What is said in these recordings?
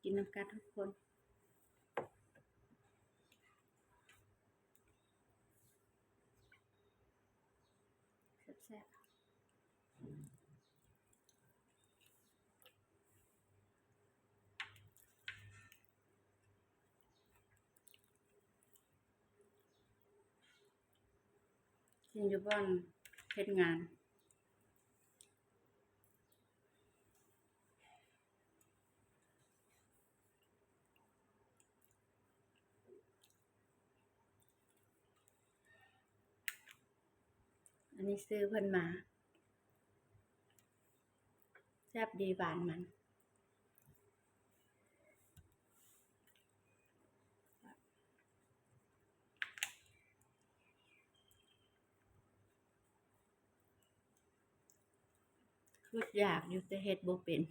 ກິນນຳກັນທຸກຄົນ ແຊບໆ. ກິນຢູ່ບ່ອນເຮັດງານ ອັນນີ້ຊື້ເພິ່ນມາ ແຊບດີ ຫວານມັນ ຄຶດຢາກຢູ່ ແຕ່ເຮັດບໍ່ເປັນ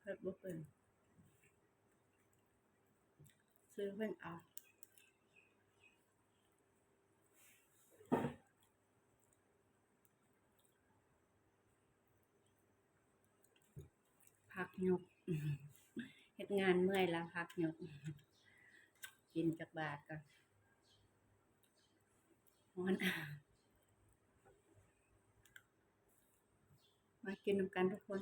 ເຮັດບໍ່ເປັນ ຊື້ເພິ່ນເອົາ. ພັກຍົກ ເຮັດງານເມື່ອຍລະພັກຍົກ ກິນຈັກບາດກ່ອນ ຮ້ອນ ມາກິນນຳກັນທຸກຄົນ.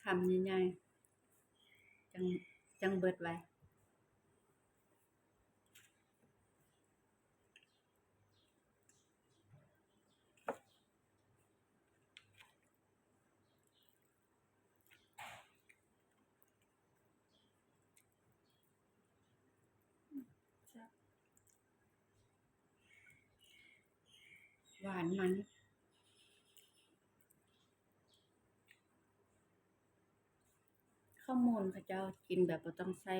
ຄຳໃຫຍ່ໆ ຈັ່ງ ຈັ່ງເບິດໄວ. ຫວານມັນ ເຂົ້າໝູນເຂົາເຈົ້າກິນແບບບໍ່ຕ້ອງໃສ່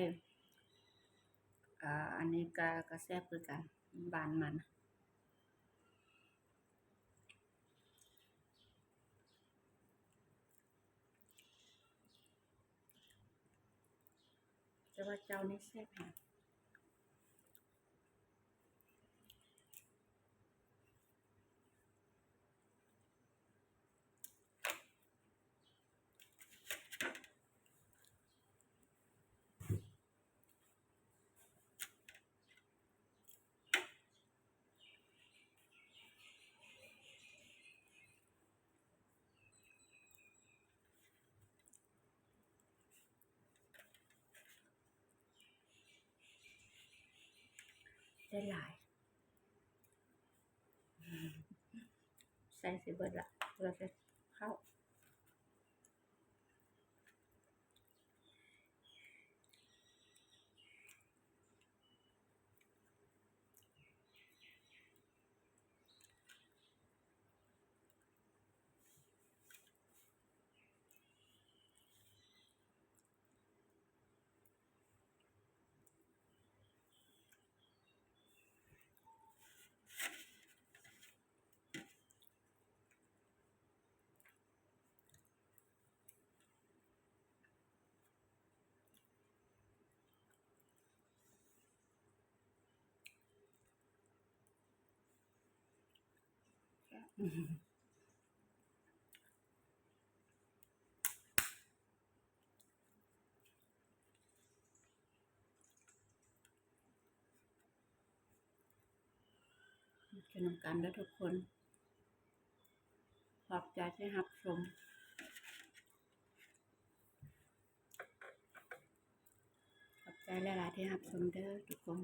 ອາ ອັນນີ້ກະ ກະແຊບຄືກັນ ຫວານມັນ. ແຕ່ວ່າເຈົ້ານີ້ແຊບແຮງ. ໄດ້ຫຼາຍ ໃສ່ຊິເບິດລະ ເພື່ອໃສ່ເຂົ້າ. ກິນນຳກັນເດີທຸກຄົນ. ຂອບໃຈທີ່ຮັບຊົມ. ຂອບໃຈຫຼາຍໆທີ່ຮັບຊົມເດີທຸກຄົນ.